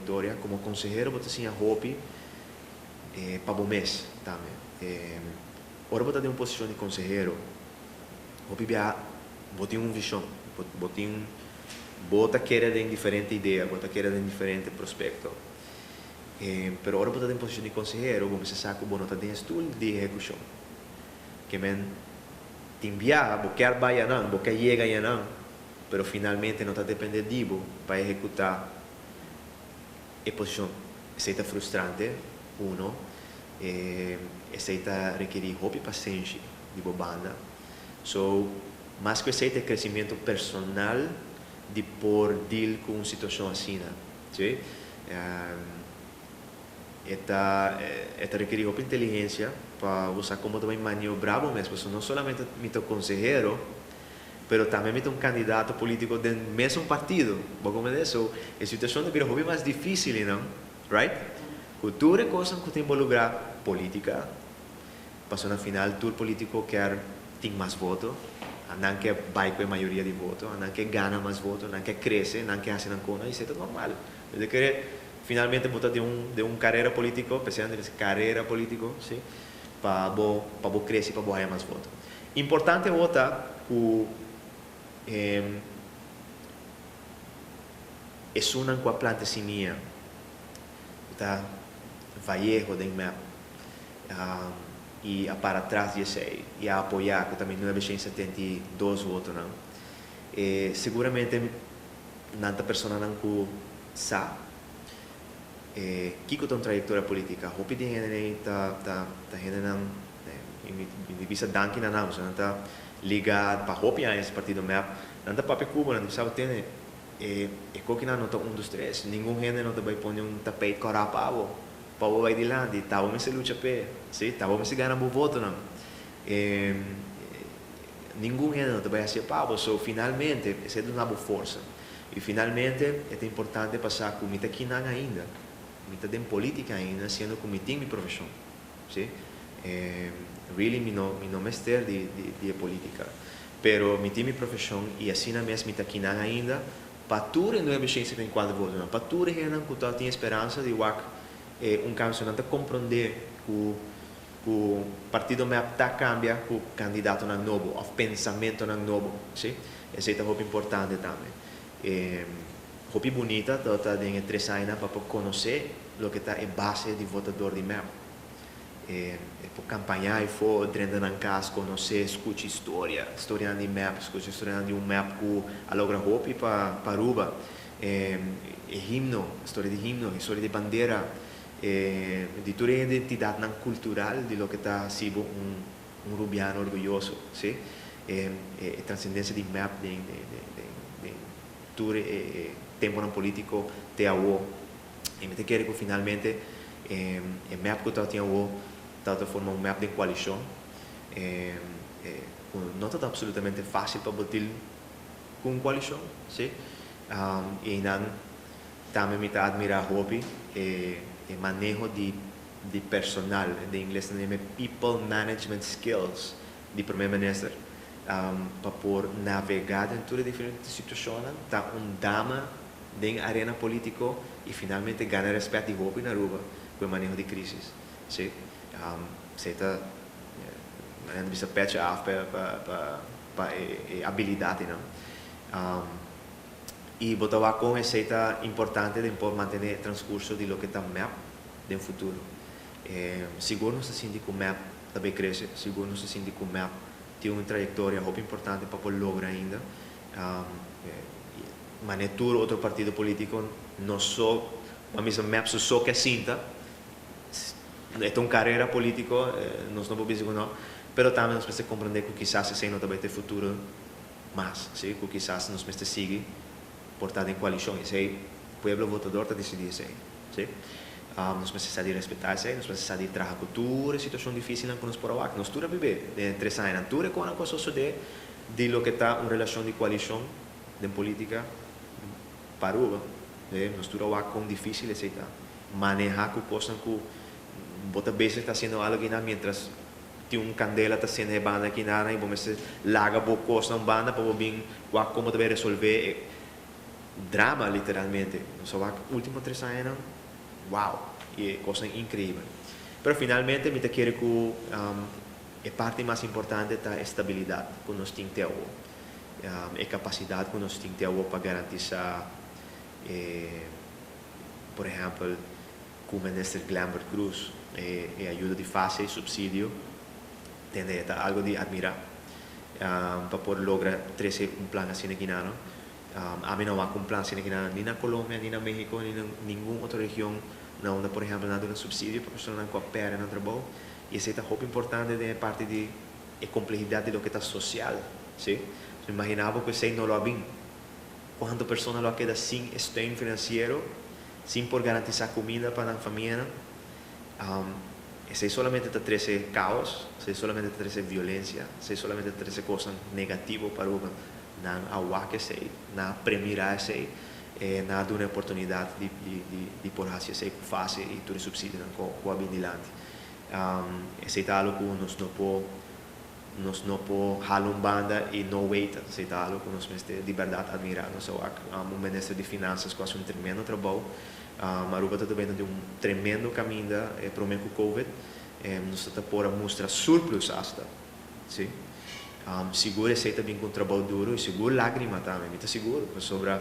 trayektoria. Komo konsehero bo ta siña hopi pa bo mes tambe. Ora bo ta den un posishon di konsehero, hopi bia bo tin un vishon, bo tin bo ta kere den diferente idea, bo ta kere den diferente prospekto. Pero ora bo ta den posishon di konsehero, bo mester sa ku bo no ta den e stul di ehekushon. Ke men tin biaha bo kier bai anan, bo ke yega anan, pero finalmente no ta depende di bo pa ehekutá e posishon. Esei ta frustrante, uno. Esei ta rekerí hopi pasenshi di bo banda. So, mas ku esei ta e kresimentu personal di por deal ku un situashon asina. Sí. E ta e ta rekerí hopi inteligensia pa bo sa komo ta bai maniobrá bo mes, pasobra no solamente mi ta konsehero, pero tambe mi ta un kandidato polítiko den mesun partido. Bo komprendé? So, e situashon ta bira hopi mas difísil einan, right? Ku tur e kosnan ku ta involukrá polítika, pasobra na final tur polítiko kier tin mas voto, nan ke bai ku e mayoria di voto, nan ke gana mas voto, nan ke krese, nan ke hasi nan kona, i esei ta normal. Mi ta kere finalmente bo ta den un den un karera politiko, p'esei nan ta bisa karera politiko, si, pa bo pa bo krese pa bo haya mas voto. Importante awor ta ku esunnan ku a planta simia ku ta Vallejo den mep i a para tras di esei i a apoyá ku ta mi 972 votonan, e seguramente Nan ta personanan ku sa e kiko ta un trayektoria politika. Hopi di hende ei ta ta ta hendenan i mi mi bisa danki na nan pasobra nan ta liga pa hopi aña es partido mep. Nan ta papia ku bo, nan ta bisa bo tene e e kokinan no ta un dos tres. Ningun hende no ta bai pone un tapeit kòrá pa bo pa bo bai dilanti. Ta bo mester lucha p'e, si, ta bo mester gana bo votonan. E Ningun hende no ta bai hacié pa bo, so finalmente esei ta duna bo forsa. Y finalmente e ta importante pa sa cu mi ta kinan ainda, mi ta den politica ainda siendo cu mi tin mi profesion, si. Really mi no mi no mester di di e politica, pero mi tin mi profesion y asina mes mi ta kinan ainda pa tur e 974 votonan, pa tur e hendenan cu ta tin e speransa di wak un cambio, so nan ta compronde cu Ku partido mep ta kambia ku kandidatonan nobo òf pensamentonan nobo, si. Esei ta hopi importante tambe. E hopi bunita ta ta den e tres añanan pa por konosé loke ta e base di votador di mep. E por kampañá afó, drenta nan kas, konosé, skucha historia, historianan di mep, skucha historianan di un mep ku a logra hopi pa pa Aruba. E himno, historia di himno, historia di bandera. E di tur e identidatnan kultural di loke ta hasi bo un un rubiano orguyoso, si. E e transendensia di mep den den den den tur e e temponan politiko te awo. I mi ta kere ku finalmente e e mep ku ta tin awo ta ta forma un mep den koalishon e e ku no ta ta absolutamente fásil pa bo deal ku un koalishon, si. I einan Tambe mi ta admira hopi e e maneho di di personal, den ingles nan yama e people management skills di Prome Minister pa por navega den tur e diferente situacionnan, ta un dama den arena politico y finalmente gana respet di hopi na Aruba cu e maneho di crisis. Si, esey ta manera di bisa petje af pa pa pa e abilidad eynan. I bo ta wak kon esei ta importante den por mantené e transkurso di loke ta mep den futuro. Sigur nos ta sinti ku mep ta bay krese, sigur nos ta sinti ku mep tin un trayektoria hopi importante pa por logra ainda. Manera tur otro partido polítiko no so, bo a misa mep su so ke sinta, e ta un karera polítiko, nos no por bisa ku no, pero tambe nos mester komprendé ku kisas esei no ta bay ta e futuro. Mas, sí, ku kisas nos mester sigui por ta den koalishon. Esei pueblo votador ta disidí esei, sí. Nos mester sa di respetá esei, nos mester sa di traha ku tur e situashon difísilnan ku nos por a wak. Nos tur a bibé den e tres añanan. Tur e konan ku a sosodé di loke ta un relashon di koalishon den polítika pa Aruba, sí, nos tur a wak kon difísil esei ta. Manehá ku kosnan ku bo ta bezig ta hasiendo algu einan miéntras Tin un kandela ta sende e banda aki nana i bo mester laga bo kos na un banda pa bo bin wak komo ta bai resolve e. Drama literalmente. Nos a wak ultimo 3 aña, wow, e cos increibel. Pero finalmente mi ta kere cu e parti mas importante ta e stabilidad cu nos tin te awo. E capacidad cu nos tin te awo pa garantisa, por ehempel, cu minister Glenbert Croes, e ayudo di fase y subsidio, tende, ta algo di admira pa por logra trece un plan asina aki no. Ami no a un plan asina aki ni na Colombia, ni na Mexico, ni na ningun otro region na unda, por ehempel, nan a duna subsidio pa personanan cu a perde nan trabou. Y esey ta hopi importante di parti di e complehidad di loke ta social, si? So, imagina cu esey no lo a bin. Cuanto persona lo a keda sin steun financiero, sin por garantisa cuminda pa e famia? Esey solamente ta trece caos, esey solamente ta trece violencia, esey solamente ta trece cos negativo pa Aruba. Nan a wak esey, nan a premira esey, nan a duna oportunidad di por haci esey fase y tur subsidio nan cu a bin dilanti. Esey ta algo cu nos no por hala un banda y no wait. Esey ta algo cu nos mester di berdad admira. Nos un minister di Finanzas cu a haci un tremendo trabou. Aruba ta den un tremendo caminda prome cu COVID. Nos ta por mustra surplus hasta. Si? Sigur esey ta bin cu trabou duro y sigur lagrima tambe, mi ta sigur. Sobre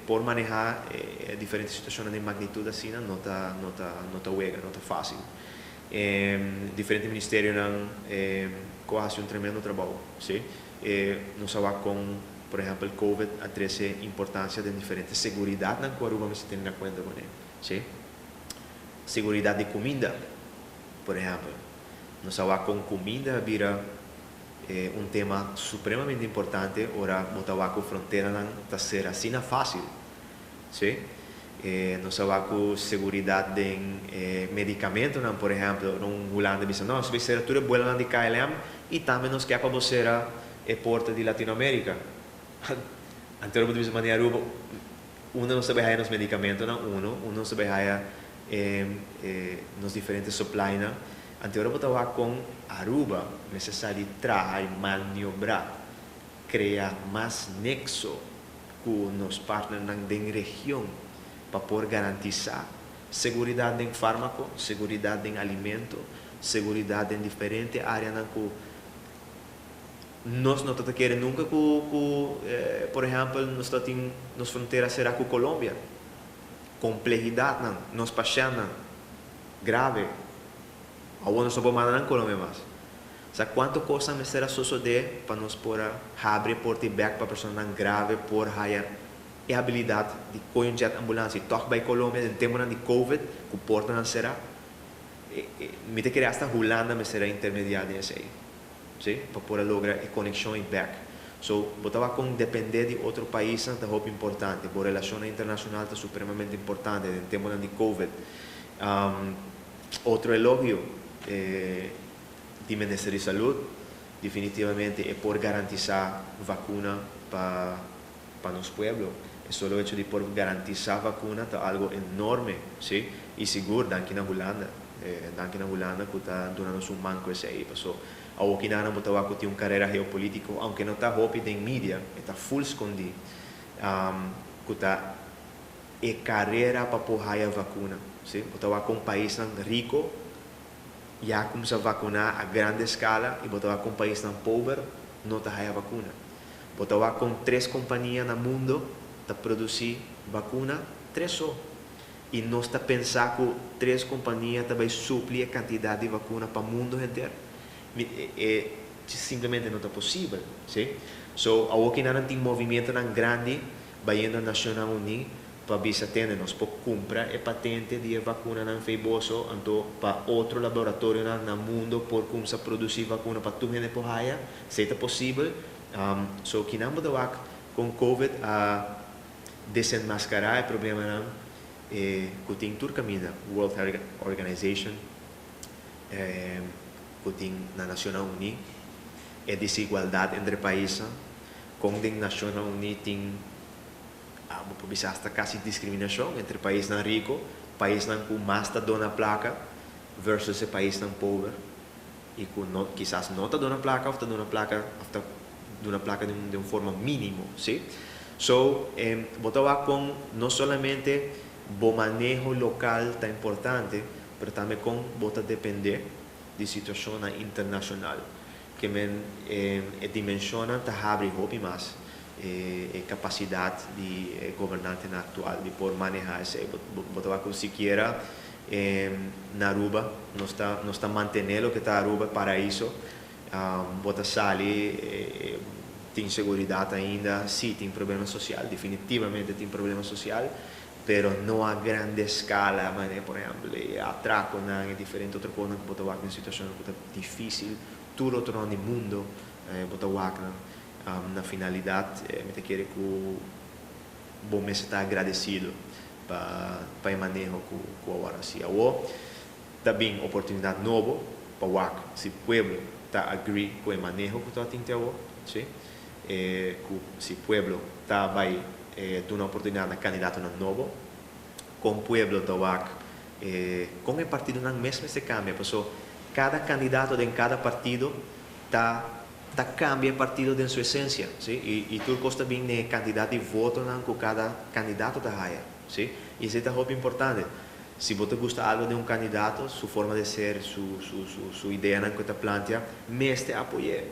por maneha diferente situacion di magnitud asina, no ta wega, no ta facil. Diferente ministerionan a haci un tremendo trabou, si? Nos a cu, por ehempel, COVID a trece importancia di diferente seguridad nan cu Aruba mester tene na cuenta cu ne, si? Seguridad di cuminda, por ehempel. Nos a cu cuminda a bira un tema supremamente importante ora bo ta wak cu fronteranan ta cera asina facil, si? Nos a cu seguridad di medicamentonan, por ehempel, na Hulanda bisa, no, nos bay cera tur vuelonan di KLM y tambe nos kier pa bo cera e porta di Latinoamérica. Anto, bo bisa manera Aruba, unda nos ta bay haya nos medicamentonan, unda nos ta bay haya nos diferente supply nan? Anto, bo ta wak cu Aruba, necesario traha y maniobra, crea mas nexo cu nos partnernan den region pa por garantisa seguridad den farmaco, seguridad den alimento, seguridad den diferente areanan cu nos no ta kere nunca cu, por ehempel, nos tin nos frontera cera cu Colombia. Complehidad nan, nos pashentnan grave. Awor nos no por manda Colombia mas. Osea, cuanto cos mester a sucede pa nos por habri porta back pa personanan grave por haya e habilidad di coy un jet ambulance y toch bay Colombia den tempo di COVID, cu portanan cera. Mi ta kere hasta Hulanda mester a intermedia den esey. Si? Pa por logra e conexion y back. So, bo ta cu depende di otro pais ta hopi importante. E relacion internacional ta supremamente importante den tempo di COVID. Otro elogio di Ministerio di Salud, definitivamente e por garantisa vacuna pa nos pueblo. E solo hecho di por garantisa vacuna ta algo enorme, si? Y sigur, danki na Hulanda. Danki na Hulanda cu ta dunando un man cu esey. Paso, aki nan bo ta wak cu tin un carera geopolitico, aunke no ta hopi den media, ta full scondi. Cu ta e carera pa por haya vacuna, si? Bo ta wak cu pais rico ya a cuminsa vacuna a grande escala y bo ta wak cu pais pober no ta haya vacuna. Bo ta wak cu tres compania na mundo ta produci vacuna, tres so. Y nos ta pensa cu tres compania ta bay supli e cantidad di vacuna pa mundo henter. E simplemente no ta posibel, si? So, aki nan tin movimentonan grandi bayendo Nacionnan Uni pa bisa, tende, nos por cumpra e patente di vacunanan fei boso, anto pa otro laboratorionan na mundo por cuminsa produci vacuna pa tur hende por haya, si ta posibel. So aki nan bo ta wak cu COVID a desenmascara e problemanan cu tin tur caminda, World Health Organization, cu tin na Nacionnan Uni, e desigualdad entre pais, cu den Nacionnan Uni tin, bo por bisa hasta casi discriminacion entre paisnan rico, paisnan cu mas ta dona placa versus e paisnan pober y cu no, kisas no ta dona placa of ta dona placa of ta dona placa di un forma minimo, si? So, bo ta ku no solamente e maneho lokal ta importante, pero tambe kon bo ta dependé di situashon internashonal. Ke men dimenshon ta habri hopi mas e kapasidat di gobernante aktual di por manehá esei. Bo ta ku sikiera na Aruba, nos ta manteniendo loke ta Aruba paraiso, bo ta sali, tin seguridat ainda, sí, tin problema sosial, definitivamente tin problema sosial, pero no a gran eskala, mas, por ehèmpel, atrako i diferente otro kos ku bo ta den situashon ku ta difísil, tur otro na mundu, bo ta na finalidat, mi ta kere ku bo mester ta agradesido pa e maneho ku awor asina. Awor tambe oportunidat nobo pa wak si pueblo ta agree ku e maneho ku ta tin awor, sí? Ku si pueblo ta bai duna oportunidat na kandidato nobo, ku pueblo ta wak, ku e partidonan mes ta kambia, pasobra kada kandidato den kada partido ta kambia e partido den su esensia, sí? I tur kos ta bin na kantidat di votonan ku kada kandidato ta haya, sí? I esei ta hopi importante. Si bo gusta algu di un kandidato, su forma di ser, su ideanan ku ta plantea, mester apoyá.